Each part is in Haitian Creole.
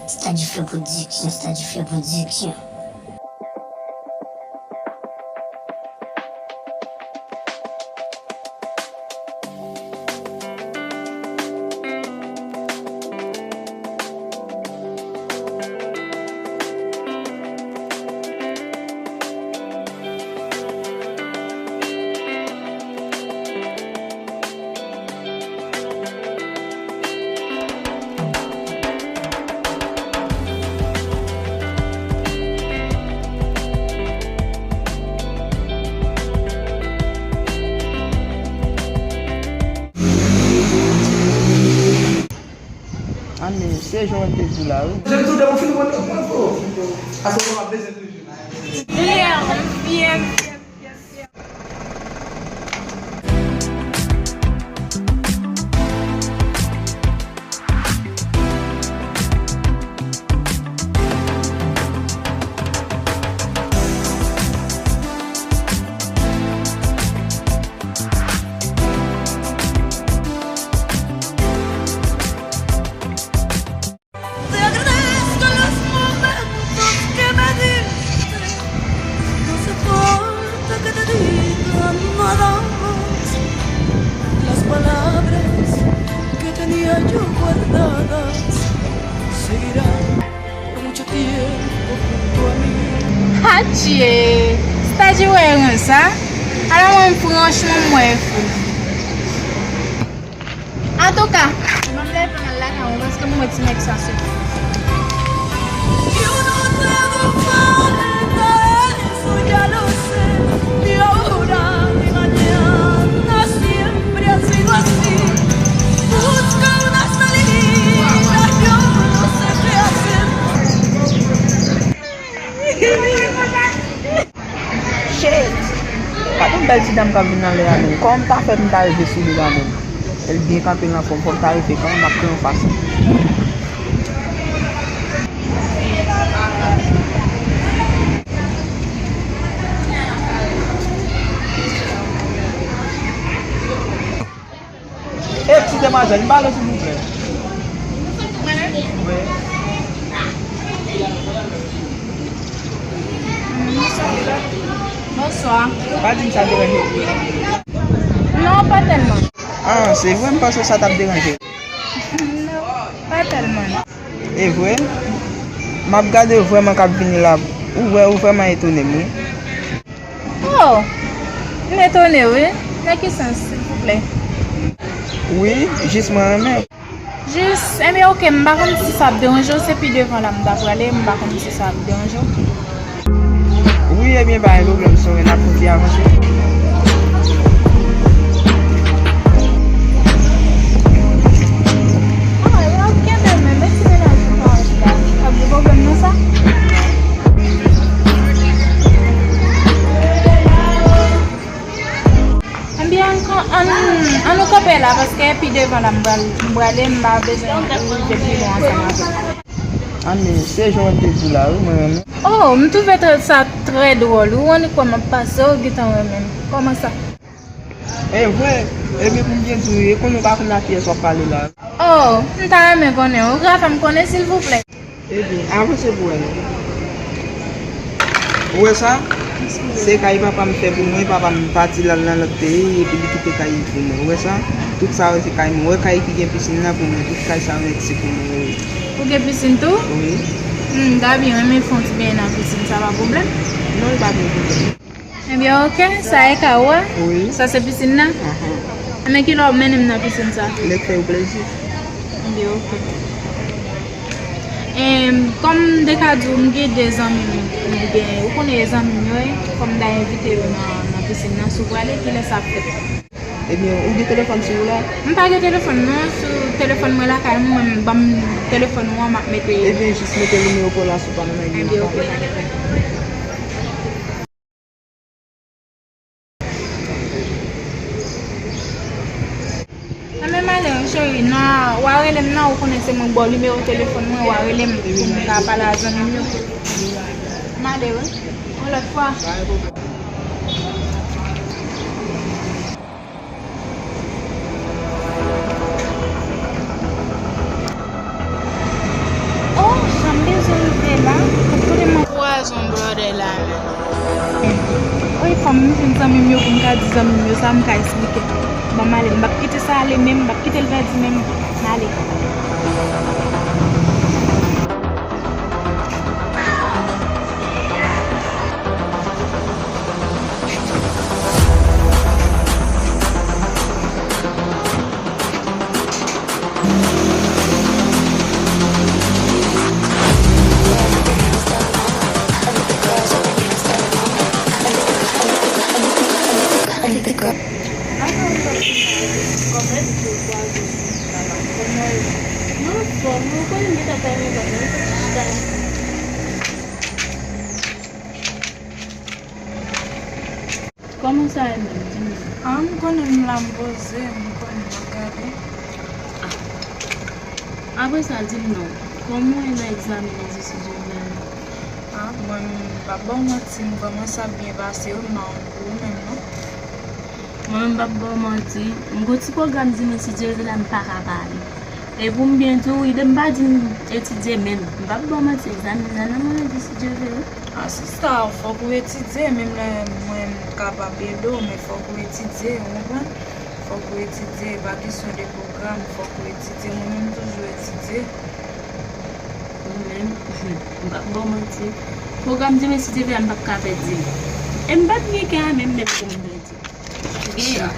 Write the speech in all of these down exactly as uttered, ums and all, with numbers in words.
Stadiflo Production, Stadiflo Production. Anmè, se jan w te di la, wi. Jèm tou, depi w fin konn yo, pran fo. Paske w ap bezwen toujou. Yeah, m fye, m fye, m fye, m fye. Te agradezco los momentos que me diste. No hace falta que te diga nada más. Las palabras que tenía yo guardadas seguirán por mucho tiempo junto a mí. Adje! Stadi wè yon sa? Ala mwen franchman m wè fou. Antouka, m ap leve m al lakay mwen paske m wè ti nèg sa sou. Yo no te hago falta, eso ya lo sé. Mi ahora, mi mañana, siempre ha sido así. Busca una salida, yo no sé qué hacer. Shit! Gade yon bèl ti dam k ap vin anlè a menm. Kòman m ta fè pou m ta rive sou li la menm? El byen kanpe l anfòm, fò m ta rive kanmenm, m ap kreye yon fason. E ti demwazèl, m pale silvouplè. Mwen menm? Wi. Bonswa. Pa di m sa deranje w. Non, pa tèlman. Ah, se vre, m panse sa t ap deranje w. Non, pa tèlman. E vre? M ap gade w vrèman k ap vini la. Ou wè, ou vrèman etone m, wi. Oh! M etone, wi. Nan ki sans, silvouplè? Wi, jis mwen renmen. Jis, enben, oke, m pa konn si sa ap deranje w, se pi devan la m ta prale, m pa konn si sa ap deranje w. Wi, ebyen, pa gen pwoblèm, sou n ap fouti avanse. Ah, yo ap kenbe men, men ti mennaj ou pa antre la. Ap gen pwoblèm nan sa? Ebyen, an, an, an nou kanpe la, paske pi devan la, m pral, m prale, m pa bezwen rive pi lwen ansanm avè w. Anmè, se jan w te di la, wi, mwen renmen. Oh, m twouve trè, sa trè dwòl, wi, w annik wè m ap pase, w gentan renmen m. Kòman sa? E vre, ebyen, pou m byen di w, e konnen w pa konn a kiyès w ap pale la. Oh, m ta renmen konnen, w ka fè m konnen, silvouplè? Ebyen, avanse pou wè non. Ou wè sa? Se kay papa m fè pou mwen, papa m pati l al nan lòt peyi, epi li kite kay li pou mwen. Ou wè sa? Tout sa yo se kay mwen. Ou wè kay ki gen pisin nan pou mwen, tout kay sa yo nèt se pou mwen yo ye. Ou gen pisin tou? Wi. Hmm, Gaby renmen fè yon ti benyen nan pisin, sa pa pwoblèm? Non, li pa gen pwoblèm. Ebyen, oke, sa e ka ou a? Wi. Sa se pisin nan? Ahan. Ebyen, kilè w ap mennen m nan pisin sa? Lè k fè w plezi. Ebyen, oke. Em, kòm m te ka di w, m gen de zanmi m, m gen, ou konnen zanmi m yo, e, kòm m ta envite yo nan, nan pisin nan, si w prale, kilè sa ap fèt? Ebyen, ou gen telefòn sou ou la? M pa gen telefòn, non, sou telefòn mwen lakay mwen, ban m telefòn ou an, m ap mete. Ebyen, jis mete nimewo pa w la sou pa m nan. Ebyen, oke, pa gen pwoblèm. Nan men m ale wi, cheri, nan, w a rele m nan, ou konnen se mwen k ba w nimewo telefòn mwen, w a rele m pou m ka pale a zanmi m yo. M ale wi, yon lòt fwa. Oh, Kote m te la? Kote m? Pwazon brother la menm. Wi, fò m jwenn zanmi m yo pou m ka di zanmi m yo sa, m ka esplike. Ban m ale, m p ap kite sa ale menm, m p ap kite l pèdi menm. M ale. Kòman sa ye menm? Di m non. Ah, m konnen m la, m poze, m konnen m ap gade. Ah. Apre sa, di m non. Kòman w ye nan egzamen Dye si Dye vle a? Ah, mwen, m p ap ba w manti, m kòmanse ap byen pase wi, m pa konn pou ou menm non. Mwen menm, m p ap ba w manti, m gon ti pwogram dimanch si Dye vle la, m pa ka pa ale. E pou m byen di w, wi, m pa di m etidye menm. M p ap ba w manti, egzamen nan nan mwen Dye si Dye vle wi. Ah, sista, fòk ou etidye, menm lè mwen m kapab ede w, men fòk ou etidye, ou konprann? Fòk ou etidye, e pa kesyon de pwogram, fòk ou etidye, mwen menm m toujou etidye. Mwen menm, m p ap ba w manti. Pwogram dimanch si Dye vle a, m p ap ka pèdi l. E m pa t gen kè a menm, menm pou m pèdi l. Genyen.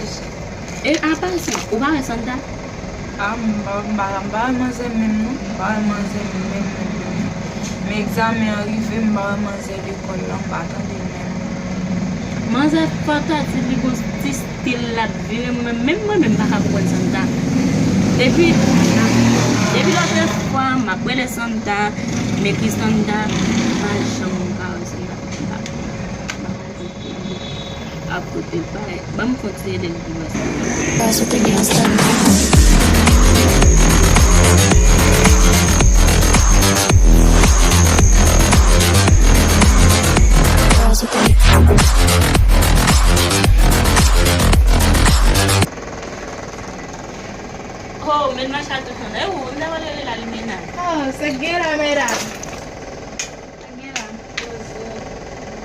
E an pasan, ou pa wè Santa? Ah, m pa, m pa, m pa wè manzè menm non. M pa wè manzè menm, menm, menm. Men egzamen an rive, m pa wè manzè lekòl la, m pa tande l menm. Manzè fò tati li gon ti stil l ap vire, mwen menm, menm mwen menm m pa ka konprann Santa. Depi, depi lòt fwa, m ap rele Santa, m ekri Santa, m pa janm ka wè Santa. M pa, m pa Ap kote bay. Ban m kontinye lè m pi bas. Pas ou te gen yon standard. Pas ou te gen. Oh, men macha tou fon. E ou, m ta pral rele la limena. Oh, se gen la, medam.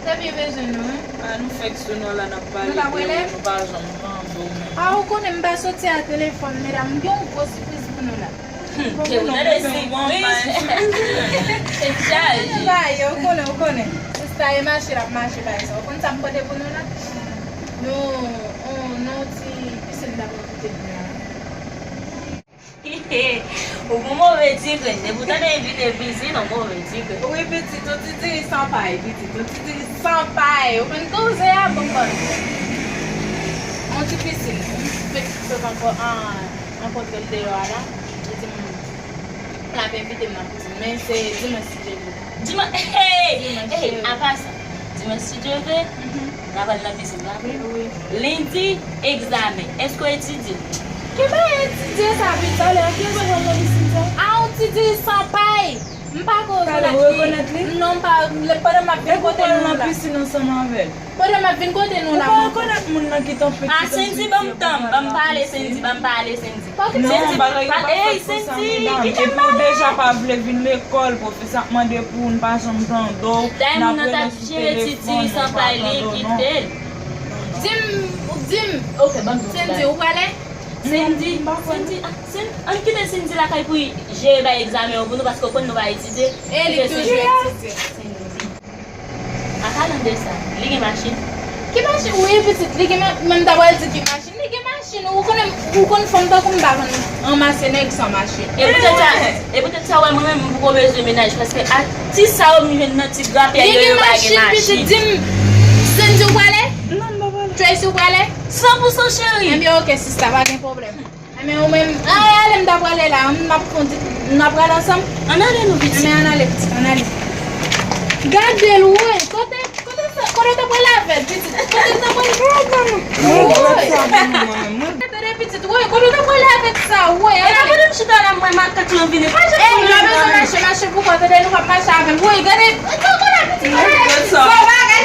Sa byen bezwen nou, wi. Ah, nou fèk sou nou la, n ap pale de ou, nou pa janm tande w menm. Ah, ou konnen m pa soti a telefòn, medam, m gen yon gwo sipriz pou nou la. Hmm, ke ou tande sipriz? Tèt chaje. Ba yo, ou konnen, ou konnen. Sista e mache, l ap mache, bay sa. Ou konn sa m pote pou nou la? Nou, on, nou ti pisin m t ap envite nou la. Ou gon move ti grenn. Depi w tande envite vizit, on move ti grenn. Wi, pitit, on ti diri san pay, pitit, on ti diri san pay. Ou konn koze a, bon, bon. On ti pisin, on ti pitit sot ankò, an, rankontre l deyò a la. Li di m, l ap envite m nan kouzin. Men se dimanch si Dye vle. Dimanch, hey, hey, apa sa? Dimanch si Dye vle, n a pral nan pisin, pa vre? Wi. Lendi, egzamen. Èske w etidye? Ki bagay etidye sa, pi talè? Ki èske w nan pisin sa? A, on ti diri san pay. M pa ka rekonèt li. Non, m pa, pandan m ap vin kote nou la. Epi w pral nan pisin ansanm avè l. Pandan m ap vin kote nou la, mwen. Ou pa rekonèt moun nan ki t anfekte. Ah, Sendy, ban m tan, ban m pale, Sendy, ban m pale, Sendy. Non, bagay yo pa fèt konsa, medam. Epi w deja pa vle vin lekòl, pwofesè ap mande pou ou, n pa janm tande w. N ap rele sou telefòn, nou pa tande w non. Dayè moun nan t ap jere ti diri san pay li, kite l. Di m, di m. Ok, ban m di w. Sendy, ou prale? Sendy, Sendy, ah, Sendy, ann kite Sendy lakay pou l jere bay egzamen yo pou nou, paske w konn nou pa etidye. E li toujou etidye. Sendy. An palan de sa, li gen machin? Ki machin? Wi, pitit, li gen ma-, men m ta pral di ki machin. Li gen machin, ou konnen, ou konn fanm tankou m pa konn ranmase nèg san machin. E poutèt sa, e poutèt sa, w wè mwen menm, m poko bezwen mennaj, paske ak ti sa yo m jwenn nan ti grapyè yo, yo pa gen machin. Li gen machin, pitit, di m, Sendy, ou prale? Non, m pa prale. Tracy, ou prale? San pou san, cheri. Ebyen, ok, sista, pa gen pwoblèm. Enben, ou menm, ay, ale, m ta prale la, m ap kondi, n ap prale ansanm. Ann ale non, pitit. Enben, ann ale, pitit, ann ale. Gade l, woy, kote, kote sa, kote w ta prale avè l, pitit? Kote w ta prale? Woy. Tande, pitit, woy, kote w ta prale avèk sa, woy, ann ale. Gade m chita la, mwen, makak lan vini. Pa janm vini. Ey, nou pa bezwen mache, mache pou kò, tande, nou p ap mache avè m. Woy, gade, kote la, pitit, woy. Sa bagay.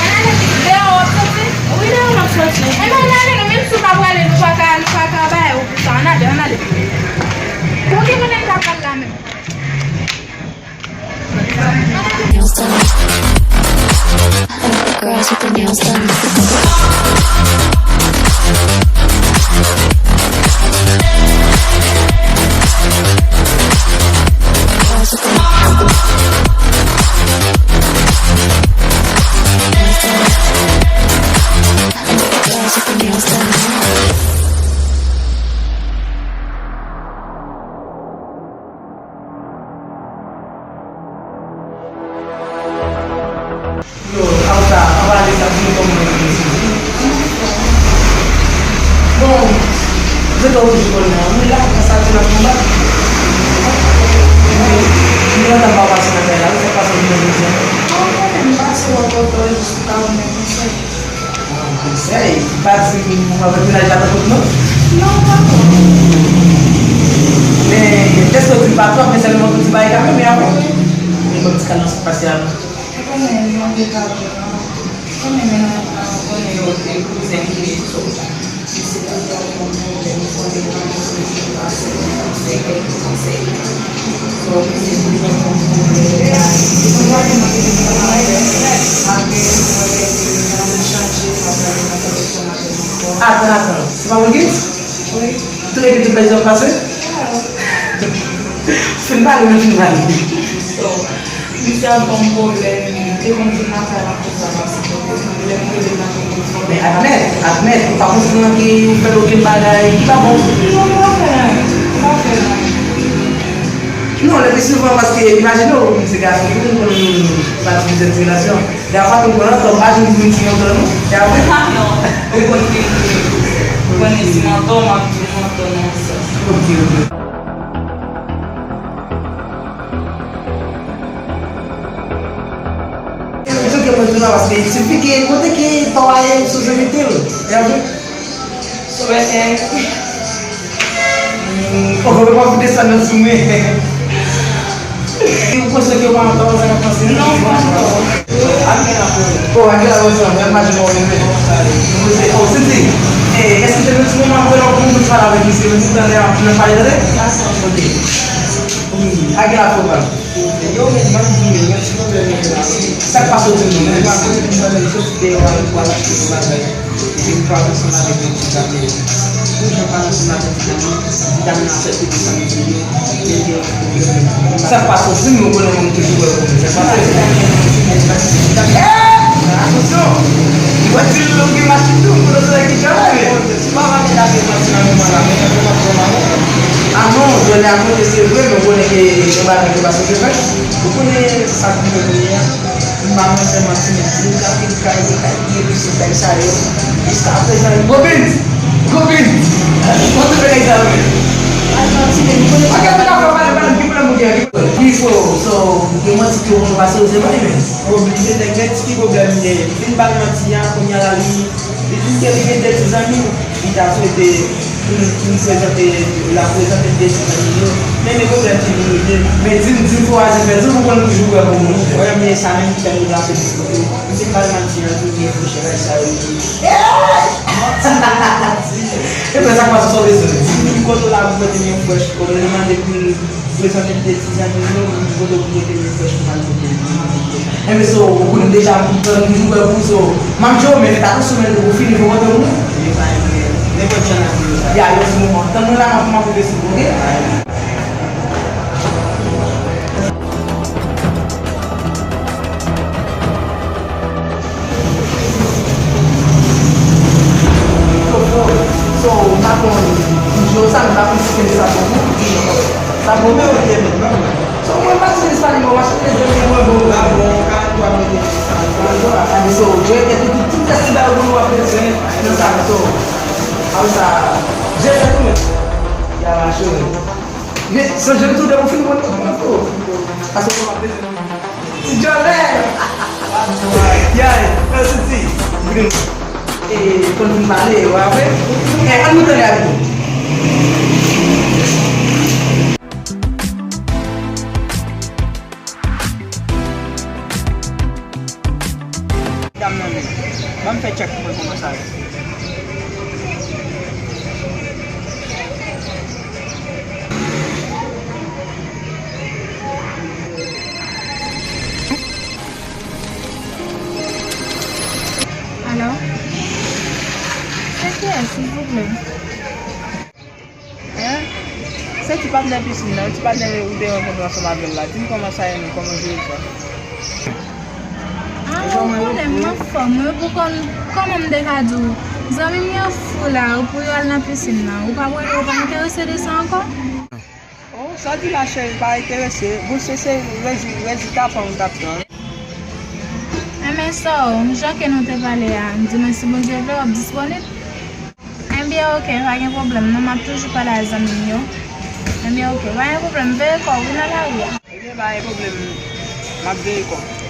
Ann ale, pitit, deyò w ap soti? Wi, deyò m ap soti. Enben, ann ale, non, menm si w pa prale, nou pa ka, nou pa ka bay ou pou sa. Ann ale, ann ale. Pral la menm. Nails done. I like the girls with the nails done. Girls with the nails done. I like the girls with the nails done. Yo, Alta, anba de sa, di m kòman w ye mesye. Bon, se ke w toujou konnen, wi, la, sa di nan konba. Wi, m gentan pa pase nan kay la, wi, sa k pase nan kay la. Bon, mwen menm, m pase wè w jis pou ka ban mwen konsèy. Konsèy? Ou pa di m ou avèk mennaj la tankou non? Non, pa twò. Men, èske w di l pa twò, men sèlman pou di bagay kanmenm, e apre? Wi. Men, bon, ti kalans pase a non. Ou konnen, mwen te ka di non. Ou konnen mennaj la, ou konnen yo, se kouzen m ye, so, misye toujou ap ban m pwoblèm, ou konnen mwen se pase, se kèk konsèy. So, misye toujou ap ban m pwoblèm. Apre, mwen rete, mwen chanje, mwen rete nan telefòn avè l ankò. Atann, atann. Se pa Wilkins? Wi. Tou epi tout bèl zòt pase? Fin pale, men fin pale. So, misye ap ban m pwoblèm, li te konn vin lakay la konsa, paske lè m rele l nan telefòn. Men admèt, admèt, ou pa konn si manke ou fè l okenn bagay ki pa bon. Non, m pa fè anyen, m pa fè anyen. Non, le pi souvan, paske imajine w, misye gason, ou konn pati de sèt relasyon. Dèfwa tou pran tan, pa jwenn moun ki yon tan non. E apre? Ah non, ou konn gen, ou konnen si m antò, m ap di m antò nan yon sans. Ok, ok. Mwen tou ke mwen tou la, paske il suffit ke kote ke tò a ye, sou je mete l. E apre? Sou bètè. Ou pa pou desann nan sou mwen. Ou panse ke w pa antò, sa k ap pase? Non, m pa antò. Oh, Angela, what's up? Mwen imajine w rive. Oh, Cynthia, eh, èske te gen ti moman apre lè w konn pale avèk misye, mwen di tande ap nan pale tande? Ok. Wi, Angela, fò pale. Yo, men, ban m di w, yon ti pwoblèm mwen gen la, wi. Sa k pase w di m non, men? Mwen pa konnen, m konnen m soti deyò al pou al achte yon bagay. Epi m pral ansanm avèk yon ti dam, men pou jan m pral ansanm avèk ti dam nan, ti dam nan aksepte desann li yo, men gen yon pwoblèm. Sa k pase w di m, ou konnen mwen m toujou wè w, sa k pase? Atansyon! Mwen di l ou gen machin tou, m konnen se ki travay, men. Ou pa pa met afè machin nan men mwen la, men mwen pa pran la, non. Ah non, Johnny a konte se vre, men ou konnen ke gen bagay ke pa sot fè. Ou konnen sa k rive kounye a? M pa mwen fè manti, men si m ka fin kay, se kay ki epi se kay sa yo. Jiska prezan, Gobin! Gobin! Mwen tout bagay sa yo, men. Al manti, men m konnen. Ok, men la, pale, pale, ki pwoblèm ou gen? Ki pwoblèm? Wi, fo, so, gen manti ke ou konn pase, ou se pa li, men. Oblije, nèg, nèg, ki pwoblèm m genyen? M fin ba l manti a, kounye a la, li, li fin gen, li gen de ti zanmi, li ta swete pou n, pou n prezante, l ap prezante m de ti zanmi yo. Men, men pwoblèm ki vin rive. Men di m, di m fò aji fè di m, ou konn toujou wè pou moun. Wè, men sa menm ki fè m deplase pou kote. M fin ba l manti a, tou gen fo chèvay sa yo, li. Manti, manti. Epi sa k pase sou bezwen. Di m kote w la pou kote m yon frèch, kote li mande pou l prezante m de ti zanmi yo, m kote pou kote m yon frèch pou m al kote l. Enben, so, ou konnen deja, m pran toujou wè pou, so, m ap jwe, men fè atansyon, men ou fini pou kote moun. Li pa yon nenpòt jan n ap jwe sa. Ya, yon ti moman. Tann mwen la, m ap, m ap rive sou ou, ok? So, so, m pa konn, jodi a, m pa konn si se sa bon pou ou. Sa bon, men ou te met non. So, mwen pa tire sa li, mwen pa tire de mwen bon. Ah bon, karant twa mwen te met sa. Karant twa, a di so, je, epi tout, tout festival pou nou ap bezwen nan sa, so. Apre sa, je fè tou, men. Ya mache, wi. Men, se je tou de ou fin mwen, mwen tou. Paske mwen ap bezwen. Ti Jolè! Yay, mèsi ti. Vini. E, konn vin pale, w apre? E, ann nou tande avèk nou. Dam nan men. Ban m fè tchèk pou mwen kòman sa ye. Hein? Se ti patnè pisin nan, ti patnè ou te rankontre ansanm avè l la. Di m kòman sa ye menm, kòman jwe sa? Ah, ou konnen m anfòm, wi, pou konn kòman m te ka di w. Zanmi m yo fou la, ou pou yo al nan pisin nan. Ou pa wè, ou pa enterese de sa ankò? Oh, sa w di la, cheri, pa enterese. Bon, se, se rezi-, rezilta pa m t ap tann. Enben, so, jan ke nou te pale a, di mwen si Bondye vle, w ap disponib. Enben, oke, pa gen pwoblèm, non, m ap toujou pale a zanmi m yo. Enben, oke, pa gen pwoblèm, veye kò w, wi, nan lari a. Ebyen, pa gen pwoblèm, m ap veye kò m.